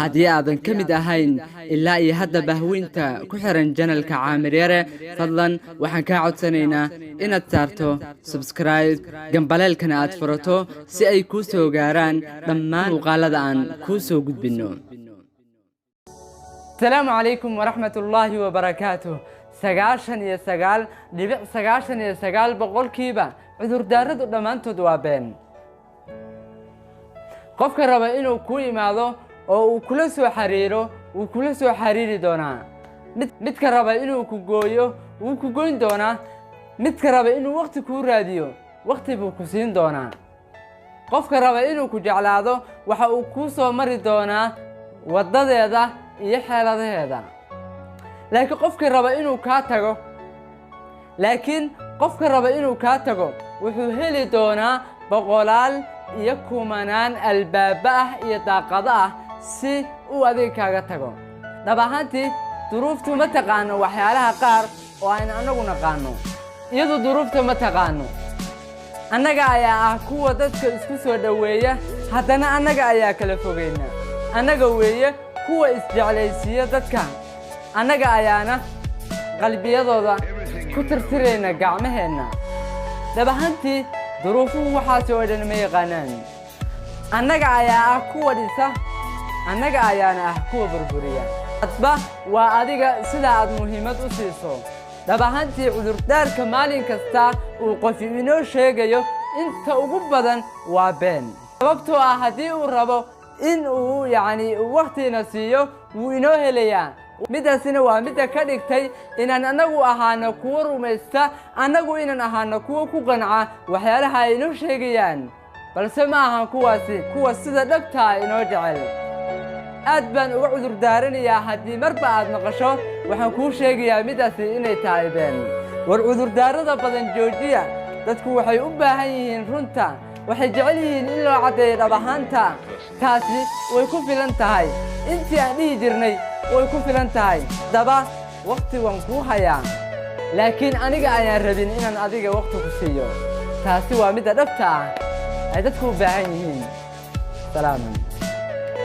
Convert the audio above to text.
Haddii aadan ka mid ahayn ilaa iyo hadda bahweynta ku xiran channelka Caamir Yare, fadlan waxaan kaa codsanaynaa inaad saarto subscribe, gambaleelkana aad furato si ay kuu soo gaaraan dhammaan muuqaalada aan kuu soo gudbinno. Asalaamu calaykum waraxmat ullaahi wabarakaatuh. 99.99% cudurdaaradu dhammaantood waa been. Qofka raba inuu kuu imaado oo uu kula soo xiriiro, wuu kula soo xiriiri doonaa. Midka raba inuu ku gooyo, wuu ku goyn doonaa. Midka raba inuu wakhti kuu raadiyo, wakhti buu ku siin doonaa. Qofka raba inuu ku jeclaado, waxa uu kuu soo mari doonaa waddadeeda iyo xeeladaheeda. Laakiin qofka raba inuu kaa tago, laakiin qofka raba inuu kaa tago, wuxuu heli doonaa boqolaal iyo kumanaan albaaba ah iyo daaqado ah si uu adiga kaaga tago. Dhab ahaantii, duruuftu ma taqaano waxyaalaha qaar oo aynu annagu naqaano. Iyadu duruufta ma taqaano. Annaga ayaa ah kuwa dadka isku soo dhoweeya, haddana annaga ayaa kala fogeyna. Annaga weeye kuwa isjeclaysiiya dadka, annaga ayaana qalbiyadooda ku tirtirayna gacmaheenna. Dhab ahaantii, duruufuhu waxaasi oo dhan ma yaqaanaan. Annaga ayaa ah kuwa dhisa, annaga ayaana ah kuwa burburiya. Hadba waa adiga sida aad muhiimad u siiso. Dhab ahaantii, cudurdaarka maalin kasta uu qofi inoo sheegayo inta ugu badan waa been, sababtoo ah haddii uu rabo in uu yacni wakhtina siiyo, wuu inoo helayaa. Middaasina waa midda ka dhigtay inaan annagu ahaano kuwo rumaysta, annagu inaan ahaano kuwo ku qanca waxyaalaha ay inoo sheegayaan, balse ma ahan kuwaasi kuwa sida dhabtaa inoo jecel. Aad baan uga cudur daaranayaa haddii marba aad maqasho. Waxaan kuu sheegayaa middaasi inay tahay been. War cudurdaarada badan joojiya. Dadku waxay u baahan yihiin runta, waxay jecel yihiin in loo caddeeyo dhab ahaanta. Taasi way ku filan tahay. Intii aan dhihi jirnay way ku filan tahay. Haddaba wakhti waan kuu hayaa, laakiin aniga ayaan rabin inaan adiga wakhti ku siiyo. Taasi waa midda dhabta ah ay dadku u baahan yihiin. Salaaman.